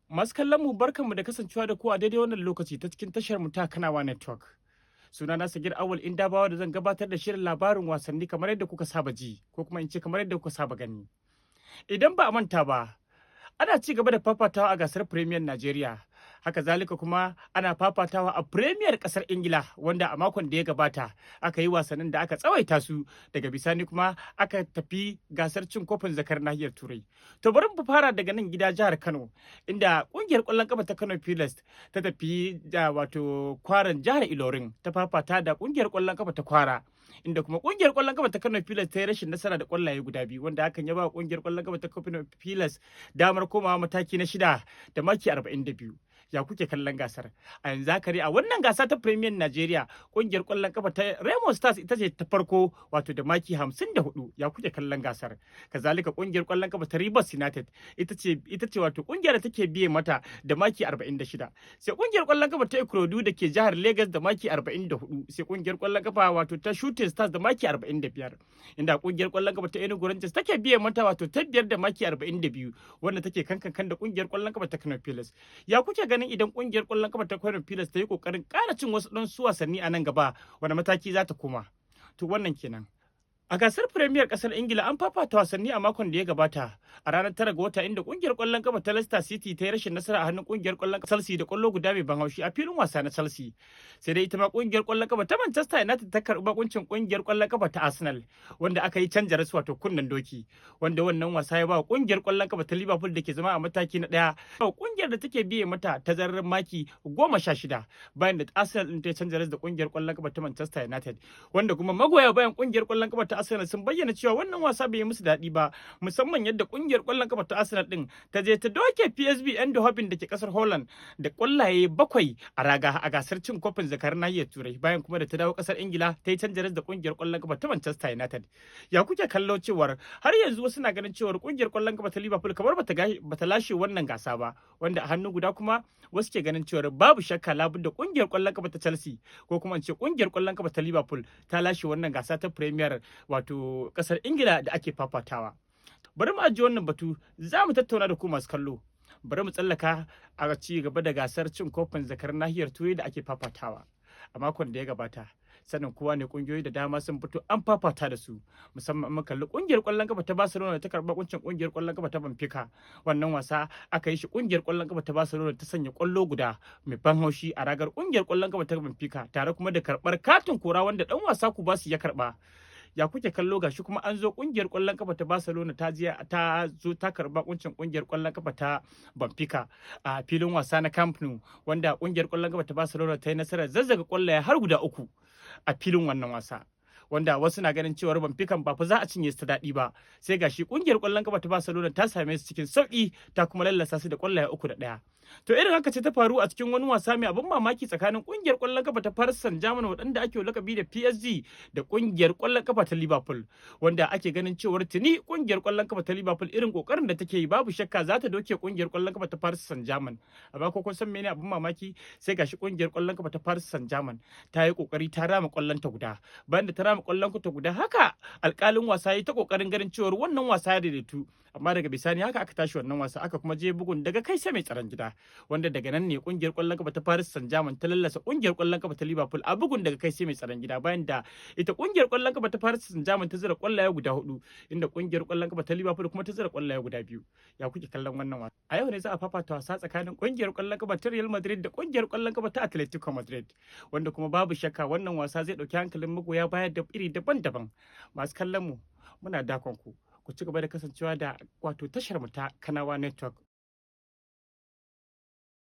Masu kallon mu, barkanmu da kasancewa da ku a daidai wannan lokaci ta cikin tashar mu ta Kanawa Network. Suna na Sagir Awal Indabawa da zan gabatar da shirin labarin wasanni kamar yadda kuka saba ji, ko kuma in ce kamar yadda kuka saba gani. Idan ba a manta ba, ana ci gaba da fafatawa a gasar Premier Najeriya. Haka zalika kuma ana fafatawa a Premier kasar Ingila, wanda a makon da ya gabata aka yi wasannin da aka tsawaita su, daga bisani kuma aka tafi gasar cin kofin zakar nahiyar Turai. To, bari mu fara daga nan gida jihar Kano, inda kungiyar kwallon kafa ta Kano Pillars ta tafi da wato Kwaran jihar Ilorin ta fafata da kungiyar kwallon kafa ta Kwara, inda kuma kungiyar kwallon kafa ta Kano Pillars ta yi rashin nasara da kwallaye guda biyu, wanda hakan ya ba kungiyar kwallon kafa ta Kano Pillars damar komawa mataki na shida da maki 42. Ya kuke kallon gasar a yanzu haka dai? A wannan gasa ta Premier Nigeria, kungiyar kwallon kafa ta Remo Stars ita ce ta farko, wato da maki 54. Ya kuke kallon gasar? Kazalika kungiyar kwallon kafa ta Rivers United ita ce wato kungiyar da take biye mata da maki 46, sai kungiyar kwallon kafa ta Ikorodu da ke jihar Lagos da maki 44, sai kungiyar kwallon kafa wato ta Shooting Stars da maki 45, inda kungiyar kwallon kafa ta Enugu Rangers take biye mata, wato ta biyar da maki 42, wanda take kankan da kungiyar kwallon kafa ta Kano Pillars. Ya kuke ganin idan kungiyar kwallon kafa ta Kano Pillars ta yi kokarin ƙara cin wasu ɗan su wasanni a nan gaba, wani mataki za ta koma? To, wannan kenan. A gasar Premier kasar Ingila, an fafata wasanni a makon da ya gabata a ranar 9 ga wata, inda kungiyar kwallon kafa ta Leicester City ta yi rashin nasara a hannun kungiyar kwallon kafa Chelsea da kwallo guda mai ban haushi a filin wasa na Chelsea. Sai dai ita ma kungiyar kwallon kafa ta Manchester United ta karɓi bakuncin kungiyar kwallon kafa ta Arsenal, wanda aka yi canja rasu, wato kunnen doki, wanda wannan wasa ya ba kungiyar kwallon kafa ta Liverpool da ke zama a mataki na ɗaya, kungiyar da take biye mata tazarar maki 16, bayan da Arsenal din ta canja rasu da kungiyar kwallon kafa ta Manchester United, wanda kuma magoya bayan kungiyar kwallon kafa ta Arsenal sun bayyana cewa wannan wasa bai yi musu daɗi ba, musamman yadda kungiyar kwallon kafa ta Arsenal din ta je ta doke PSV Eindhoven da ke kasar Holland da kwallaye bakwai a raga a gasar cin kofin zakar nahiyar Turai, bayan kuma da ta dawo kasar Ingila ta yi canja da kungiyar kwallon kafa ta Manchester United. Ya kuke kallo cewar har yanzu wasu na ganin cewar kungiyar kwallon kafa ta Liverpool kamar bata lashe wannan gasa ba, wanda a hannu guda kuma wasu ke ganin cewar babu shakka labudda kungiyar kwallon kafa ta Chelsea, ko kuma in ce kungiyar kwallon kafa ta Liverpool, ta lashe wannan gasa ta Premier, wato kasar Ingila da ake fafatawa? Bari mu ajiye wannan batu, za mu tattauna da ku masu kallo. Bari mu tsallaka a ci gaba da gasar cin kofin zakar nahiyar Turai da ake fafatawa. A makon da ya gabata, sanin kowa ne kungiyoyi da dama sun fito an fafata da su, musamman mun kalli kungiyar kwallon kafa ta Barcelona ta karba kuncin kungiyar kwallon kafa ta Benfica. Wannan wasa aka yi shi, kungiyar kwallon kafa ta Barcelona ta sanya kwallo guda mai ban haushi a ragar kungiyar kwallon kafa ta Benfica, tare kuma da karbar katin kora wanda dan wasa Cubarsi ya karba. Ya kuke kallo? Gashi kuma an zo kungiyar kwallon kafa ta Barcelona ta je ta zo ta karba kuncin kungiyar kwallon kafa ta Benfica a filin wasa na Camp Nou, wanda kungiyar kwallon kafa ta Barcelona ta yi nasarar zazzaga kwallaye har guda uku a filin wannan wasa, wanda wasu na ganin cewar Benfica ba fa za a cinye su ta daɗi ba. Sai gashi kungiyar kwallon kafa ta Barcelona ta same su cikin sauki, ta kuma lallasa su da kwallaye 3 da 1. To, irin haka ce ta faru a cikin wani wasa mai abin mamaki tsakanin kungiyar kwallon kafa ta Paris Saint-Germain, waɗanda ake lakabi da PSG, da kungiyar kwallon kafa ta Liverpool, wanda ake ganin cewar tuni kungiyar kwallon kafa ta Liverpool, irin kokarin da take yi, babu shakka za ta doke kungiyar kwallon kafa ta Paris Saint-Germain. Amma ko kun san mene abin mamaki? Sai gashi kungiyar kwallon kafa ta Paris Saint-Germain ta yi kokari ta rama kwallon ta guda. Bayan da ta rama kwallon ta guda, haka alkalin wasa ya ta kokarin ganin cewar wannan wasa ya daidaitu, amma daga bisani haka aka tashi wannan wasa, aka kuma je bugun daga kai sai mai tsaron gida, wanda daga nan ne kungiyar kwallon kafa ta Paris Saint-Germain ta lallasa kungiyar kwallon kafa ta Liverpool a bugun daga kai sai mai tsaron gida, bayan da ita kungiyar kwallon kafa ta Paris Saint-Germain ta zira kwallaye guda hudu, inda kungiyar kwallon kafa ta Liverpool kuma ta zira kwallaye guda biyu. Ya kuke kallon wannan wasa? A yau ne za a fafata wasa tsakanin kungiyar kwallon kafa ta Real Madrid da kungiyar kwallon kafa ta Atletico Madrid, wanda kuma babu shakka wannan wasa zai dauki hankalin magoya baya da iri daban-daban. Masu kallon mu, muna dakon ku, ku ci gaba da kasancewa da wato tashar mu ta Kanawa Network.